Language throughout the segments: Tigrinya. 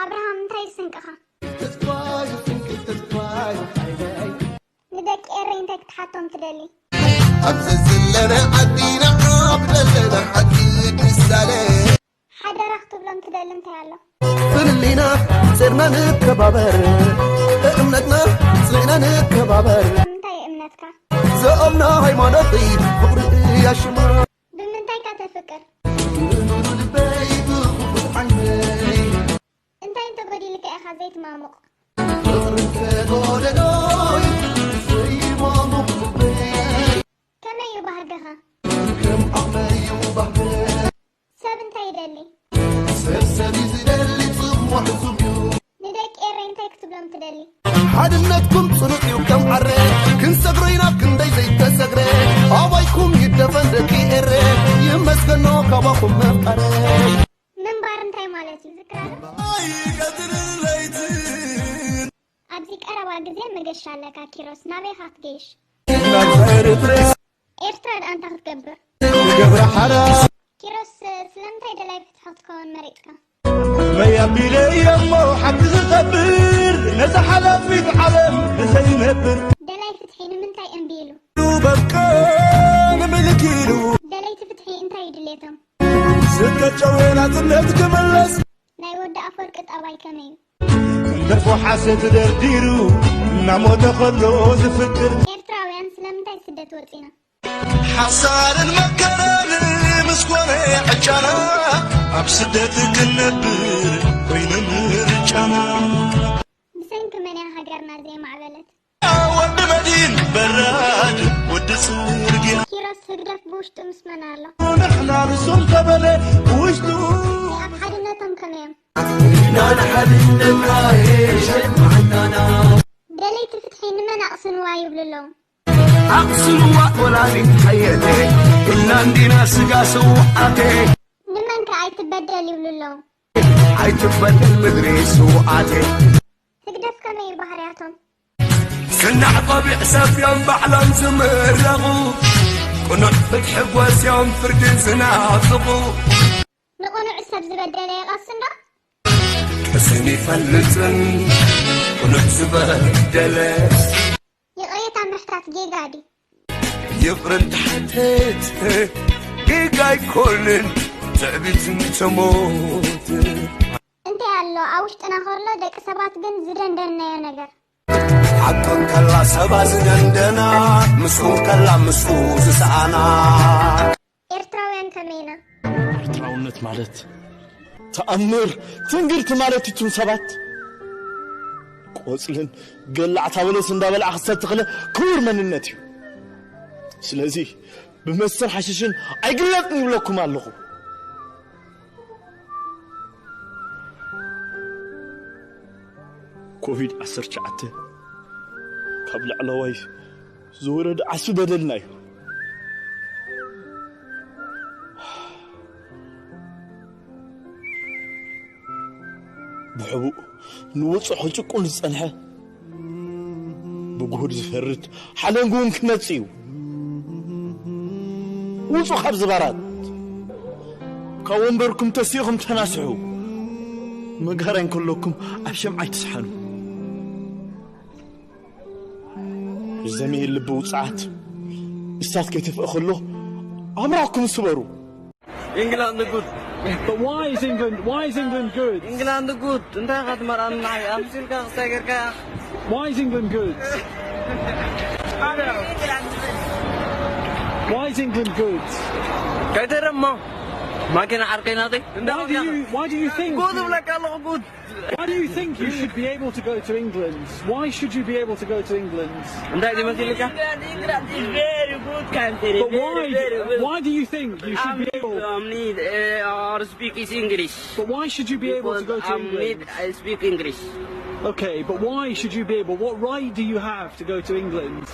ኣብርሃም፣ እንታይ እዩ ስንቅኻ? ተስፋይ ስንቂ ተስፋይ ሓይለይ። ንደቂ ኤረይ እንታይ ክትሓቶም ትደሊ? ኣብዚ ዘለና ዓዲ ንዓብ ዘለና ሓቂ ምሳሌ። ሓደራ ክትብሎም ትደሊ እንታይ ኣሎ? ፍልልይና ጸርና ንከባበር፣ እምነትና ጽንዕና ንከባበር። እንታይ እምነትካ? ዘኦምና ሃይማኖተይ ፍቕሪ እያ ሽማ። ብምንታይ ካ ተፍቅር? ብንሩ ልበይ ብኽፉት ዓይነይ እንታይ እንተጎዲልካ ኢኻ ዘይትማሙቕ? ፍቕሪ እንተጎደሎይ ዘይማሙቕ ልበይ ከመይ እዩ ባህግኻ? ከም ዓቕመይ እዩ ባህገ ሰብ እንታይ ይደሊ? ሰብ ሰብ እዩ ዝደሊ ጽሙሕ ሕሱም እዩ ንደቂ ኤረይ እንታይ ክትብሎም ትደሊ? ሓድነትኩም ጽኑዕ እዩ ከም ዓረ ክንሰግሮ ኢና ክንደይ ዘይተሰግረ ኣባይኩም ይደፈን ደቂ ኤረ ይመስገኖ ካባኹም መፍቀረ ምንባር እንታይ ማለት እዩ? ዝክራለ ኣብዚ ቀረባ ግዜ መገሻ ኣለካ ኪሮስ፣ ናበይ ካ ክትገይሽ? ኤርትራ ደኣ እንታይ ክትገብር? ገብረ ሓራ ኪሮስ፣ ስለምንታይ ደላይ ፍትሒ ክትከውን መሪጽካ? መይ ኣቢለ እየ እሞ ሓቂ ዝኸብር ነዛ ሓላፊት ዓለም ንኸይነብር ደላይ ፍትሒ ንምንታይ እምቢ ኢሉ? በቃ ንምልክ ኢሉ ደለይቲ ፍትሒ እንታይ እዩ ድሌቶም? ዝተጨወ ናጽነት ክምለስ ናይ ወዲ ኣፈወርቂ ጠባይ ከመይ እዩ? እንደርፎ ሓሰት ደርዲሩ እናሞተ ከሎ ዝፍክር ኤርትራውያን ስለምንታይ ስደት ወጺና? ሓሳርን መከራን ምስ ኮነ ዕጫና ኣብ ስደት ክንነብር ኮይኑ ምርጫና ብሰንኪ መን እያ ሃገርና ዘይማዕበለት? ወዲ መዲን በራድ ወዲ ጽርግያ ኪሮስ ህግደፍ ብውሽጡ ምስ መን ኣሎ? ንሕና ንሶም ተበለ ብውሽጡ ኣብ ሓድነቶም ከመይ እዮም? ኢና ንሓድነትና የሸማዕናና ደለይቲ ፍትሒ ንመን ኣቕስንዋ ይብሉ ኣለዉ? ኣቕስንዋ ወላዲት ሓየተ ኩልና እንዲና ስጋ ስውዓተ ንመን ከ ኣይትበደል ይብሉ ኣለዉ? ኣይትበደል ምድሪ ስውዓተ ህግደፍ ከመይ እዩ ባህርያቶም? ስናዕ ቆቢዕ ሰብ እዮም ባዕሎም ዝምረቑ ቅኑዕ ፍትሒ ጎስዮም ፍርዲ ዝናፍቑ ንቕኑዕ ሰብ ዝበደለ ይቐስን ዶ? ቅስን ይፈልጥን ቅኑዕ ዝበደለ ይቕሬታ ምሕታት ጌጋ ድዩ? ይቕርን ተሓተት ጌጋ ኣይኮንን ትዕቢትን ተሞት እንታይ ኣሎ ኣብ ውሽጥና ከሎ ደቂ ሰባት ግን ዝደንደንናዮ ነገር? ሓቂ እንከላ ሰባ ዝደንደና ምስኡ እንከላ ምስኡ ዝሰኣና ኤርትራውያን ከመይ ኢና? ኤርትራውነት ማለት ተኣምር ትንግርቲ ማለት እቱም ሰባት ቆጽልን ገላዕታ በለስ እንዳበልዓ ክሰብ ተኽለ ክቡር መንነት እዩ። ስለዚ ብመስተን ሓሽሽን ኣይግለጽን ይብለኩም ኣለኹ። ኮቪድ ዓሰርተ ትሽዓተ ካብ ላዕለዋይ ዝወረደ ዓስቢ በደልና እዩ። ብሕቡእ ንውጹዕ ክጭቁን ዝጸንሐ ብጉሁድ ዝፈርድ ሓለንጉ እውን ክመጽእ እዩ። ውጹ ካብ ዝባራት ካብ ወንበርኩም ተሲእኹም ተናስሑ። መጋራይ እንከለኩም ኣብ ሸምዓ ኣይትስሓኑ። ዘሜ ልቢ ውጽዓት እሳት ከይተፍአ ከሎ ኣምራኩም ስበሩ። England good. But why is England? Why is England good? England good. እንታይ ኢኻ ትመርኣና? ኣምሲልካ ክሳይ ጌርካ። Why is England good? Why is England good? ከይተረሞ ማኪና ዓርከይ ናተይ። Why do you? Why do you think? ጉድ ብለካ ኣለኹ ጉድ። Why do you think you should be able to go to England? Why should you be able to go to England? እንታይ ዝመስልካ? England, England is very good country. But Very, why? very good. Why do you think you should be able? I'm need uh, or speak is English. But why should you be able to Because go to I'm need England? I speak English. Okay, but why should you be able? What right do you have to go to England?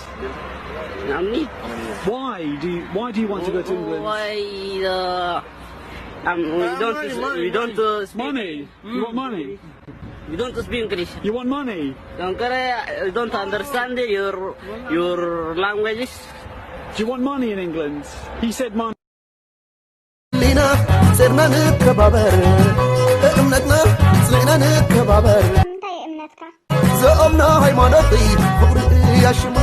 I'm need. Why do you? Why do you want to go to England? Why uh, um, we don't we don't uh, speak Money. You want money? We don't speak English. You want money? Don't care, I don't understand your your languages. Do you want money in England? He said money. ሊና ሴርና ንከባበር እምነትና ጽዕና ንከባበር። ምንታይ እምነትካ? ዘኦምና ሃይማኖት ፍቕሪ እያ ሽሙ።